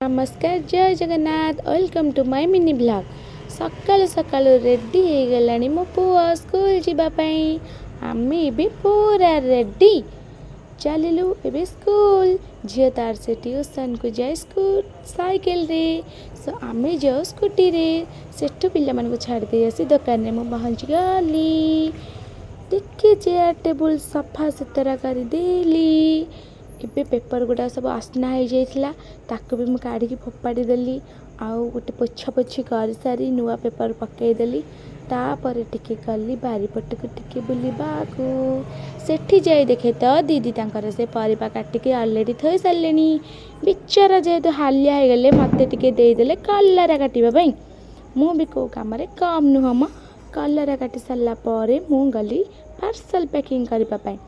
ନମସ୍କାର, ଜୟ Jagannath. Welcome to my mini vlog. ସକାଳୁ ସକାଳୁ ରେଡ଼ି ହେଇଗଲାଣି ମୋ ପୁଅ ସ୍କୁଲ ଯିବା ପାଇଁ। ଆମେ ଏବେ ପୁରା ରେଡ଼ି, ଚାଲିଲୁ ଏବେ ସ୍କୁଲ। ଝିଅ ତାର ସେ ଟ୍ୟୁସନକୁ ଯାଏ ସ୍କୁଲ ସାଇକେଲରେ, ସୋ ଆମେ ଯାଉ ସ୍କୁଟିରେ। ସେଠୁ ପିଲାମାନଙ୍କୁ ଛାଡ଼ି ଦେଇ ଆସି ଦୋକାନରେ ମୁଁ ପହଞ୍ଚିଗଲି। ଟିକେ ଚେୟାର ଟେବୁଲ ସଫା ସୁତରା କରିଦେଲି। ଏବେ ପେପର ଗୁଡ଼ା ସବୁ ଅସନା ହେଇଯାଇଥିଲା, ତାକୁ ବି ମୁଁ କାଢ଼ିକି ଫୋପାଡ଼ି ଦେଲି। ଆଉ ଗୋଟେ ପୋଛାପୋଛି କରିସାରି ନୂଆ ପେପର ପକାଇଦେଲି। ତାପରେ ଟିକେ ଗଲି ବାରିପଟକୁ ଟିକେ ବୁଲିବାକୁ। ସେଠି ଯାଇ ଦେଖେ ତ ଦିଦି ତାଙ୍କର ସେ ପରିବା କାଟିକି ଅଲରେଡ଼ି ଥୋଇ ସାରିଲେଣି। ବିଚରା ଯେହେତୁ ହାଲିଆ ହେଇଗଲେ, ମୋତେ ଟିକେ ଦେଇଦେଲେ କଲରା କାଟିବା ପାଇଁ। ମୁଁ ବି କେଉଁ କାମରେ କମ୍ ନୁହଁ ମ। କଲରା କାଟି ସାରିଲା ପରେ ମୁଁ ଗଲି ପାର୍ସଲ୍ ପ୍ୟାକିଂ କରିବା ପାଇଁ।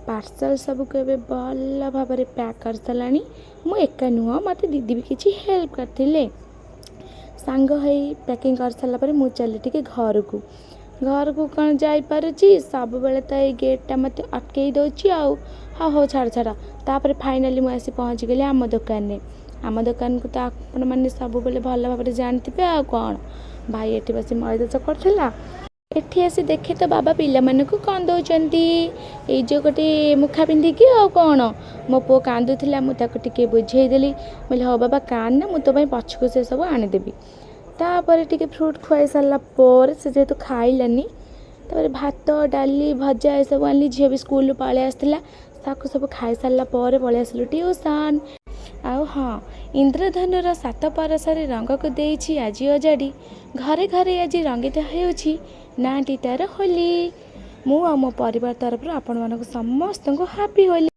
ପାର୍ସଲ୍ ସବୁକୁ ଏବେ ଭଲ ଭାବରେ ପ୍ୟାକ୍ କରିସାରିଲାଣି। ମୁଁ ଏକା ନୁହଁ, ମୋତେ ଦିଦି ବି କିଛି ହେଲ୍ପ କରିଥିଲେ। ସାଙ୍ଗ ହେଇ ପ୍ୟାକିଂ କରିସାରିଲା ପରେ ମୁଁ ଚାଲିଲି ଟିକେ ଘରକୁ। ଘରକୁ କ'ଣ ଯାଇପାରୁଛି? ସବୁବେଳେ ତ ଏଇ ଗେଟ୍ଟା ମୋତେ ଅଟକେଇ ଦେଉଛି। ଆଉ ହଉ ହଉ, ଛାଡ଼ ଛାଡ଼। ତାପରେ ଫାଇନାଲି ମୁଁ ଆସି ପହଞ୍ଚିଗଲି ଆମ ଦୋକାନରେ। ଆମ ଦୋକାନକୁ ତ ଆପଣମାନେ ସବୁବେଳେ ଭଲ ଭାବରେ ଜାଣିଥିବେ। ଆଉ କ'ଣ, ଭାଇ ଏଠି ବସି ମଇଦା ଚକଟୁଥିଲା। ଏଠି ଆସି ଦେଖେ ତ ବାବା ପିଲାମାନଙ୍କୁ କ'ଣ ଦେଉଛନ୍ତି, ଏଇ ଯେଉଁ ଗୋଟେ ମୁଖା ପିନ୍ଧିକି। ଆଉ କ'ଣ, ମୋ ପୁଅ କାନ୍ଦୁଥିଲା, ମୁଁ ତାକୁ ଟିକେ ବୁଝେଇଦେଲି। କହିଲି, "ହଉ ବାବା, କାନ୍ଦନା, ମୁଁ ତୋ ପାଇଁ ପଛକୁ ସେ ସବୁ ଆଣିଦେବି।" ତାପରେ ଟିକେ ଫ୍ରୁଟ୍ ଖୁଆଇ ସାରିଲା ପରେ ସେ ଯେହେତୁ ଖାଇଲାନି, ତାପରେ ଭାତ, ଡାଲି, ଭଜା ଏସବୁ ଆଣିଲି। ଝିଅ ବି ସ୍କୁଲରୁ ପଳେଇ ଆସିଥିଲା। ତାକୁ ସବୁ ଖାଇସାରିଲା ପରେ ପଳେଇ ଆସିଲୁ ଟ୍ୟୁସନ୍। ଆଉ ହଁ, ଇନ୍ଦ୍ରଧନୁର ସାତ ପରସରେ ରଙ୍ଗକୁ ଦେଇଛି ଆଜି ଅଜାଡ଼ି। ଘରେ ଘରେ ଆଜି ରଙ୍ଗିତ ହେଉଛି, ନାଁଟି ତାର ହୋଲି। ମୁଁ ଆଉ ମୋ ପରିବାର ତରଫରୁ ଆପଣମାନଙ୍କୁ ସମସ୍ତଙ୍କୁ ହାପି ହୋଲି।